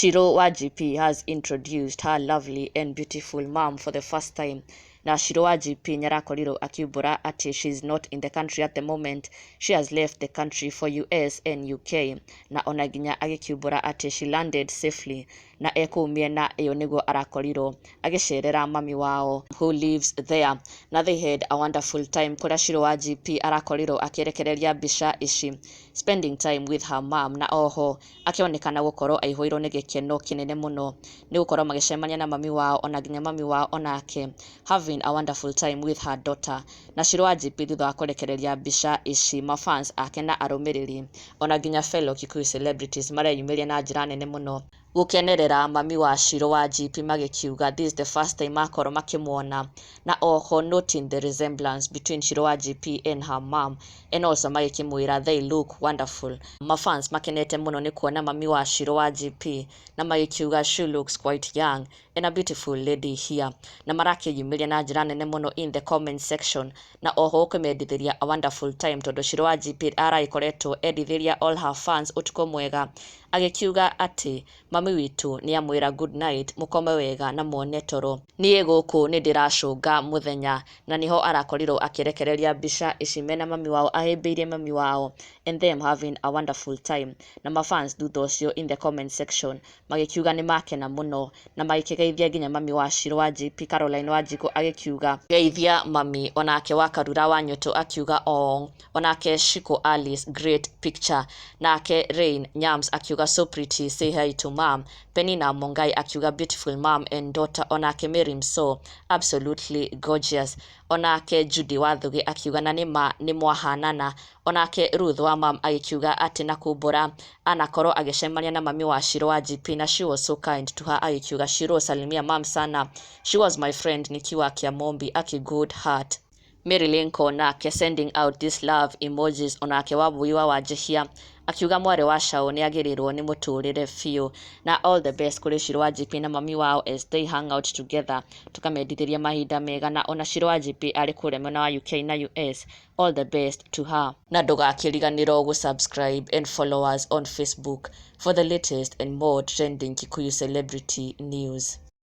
Shiro wa GP has introduced her lovely and beautiful mom for the first time. Na Shiro wa GP nĩarakorirwo akiumbũra atĩ she is not in the country at the moment. She has left the country for US and UK, na ona nginya agĩkiumbũra atĩ she landed safely na ekũu mĩena ĩyo nĩguo arakorirwo agĩcerera mami wao who lives there, na they had a wonderful time, kũrĩa Shiro wa GP arakorirwo akĩrekereria mbica ici spending time with her mom, na oho akĩonekana gũkorwo aihũirwo nĩ gĩkeno kĩnene mũno nĩ gũkorwo magĩcemania na mami wao, ona nginya mami wao onake having a wonderful time with her daughter. Na Shiro wa GP thutha wa kũrekereria mbica ici, mafans ake na arũmĩrĩri ona nginya fellow Kikuyu celebrities mareyumĩria na njĩra nene mũno gũkenerera mami wa Shiro wa GP, magĩkiuga this is the first time makorwo makĩmuona, na oho noting the resemblance between Shiro wa GP and her mom, and also magĩkĩmwĩra they look wonderful. Mafans makenete mũno nĩ kuona mami wa Shiro wa GP na magĩkiuga she looks quite young and a beautiful lady here, na marakĩyumĩria na njĩra nene mũno in the comment section, na oho gũkĩmendithĩria a wonderful time, tondũ Shiro wa GP aragĩkoretwo endithĩria all her fans ũtukũ mwega, agĩkiuga atĩ mami witũ nĩ amwĩra good night, mũkome wega na muone toro, niĩ gũkũ nĩ ndĩracũnga mũthenya. Na nĩho arakorirwo akĩrekereria mbica ici mena mami wao, ahĩmbĩirie mami wao and them having a wonderful time. Na mafans thutha ũcio in the comment section magĩkiuga nĩ makena mũno na magĩkĩgeithia nginya mami wa Shiro wa GP, Caroline Wanjikũ, agĩkiuga geithia mami, onake wa Karura wa Nyoto akiuga oh, onake Shiko Alice, great picture, nake Rain Nyams akiuga so pretty, say hi to mom. Penina Mongai akiuga beautiful mom and daughter, onake Mary Mso, absolutely gorgeous, onake Judy Wathugi akiuga na nĩma nĩ mwahanana, onake Ruth wa mam agĩkiuga atĩ na kumbũra anakorwo agĩcemania na mami wa Shiro wa GP na she was so kind to her, agĩkiuga Shiro, salimia mam sana, she was my friend nikiwa Kiamombi, aki good heart. Mary Lincoln nake sending out this love emojis, onake Wambui wa Wanjihia akiuga mwarĩ wa Shaũ nĩ agĩrĩrwo nĩ mũtũrĩre biũ, na all the best kũrĩ Shiro wa GP na mami wao as they hang out together, tukamendithĩria mahinda mega, na ona Shiro wa GP arĩ kũrĩa mwena wa UK na US, all the best to her. Na ndũgakĩriganĩrwo gũ-subscribe and follow us on Facebook for the latest and more trending Kikuyu celebrity news.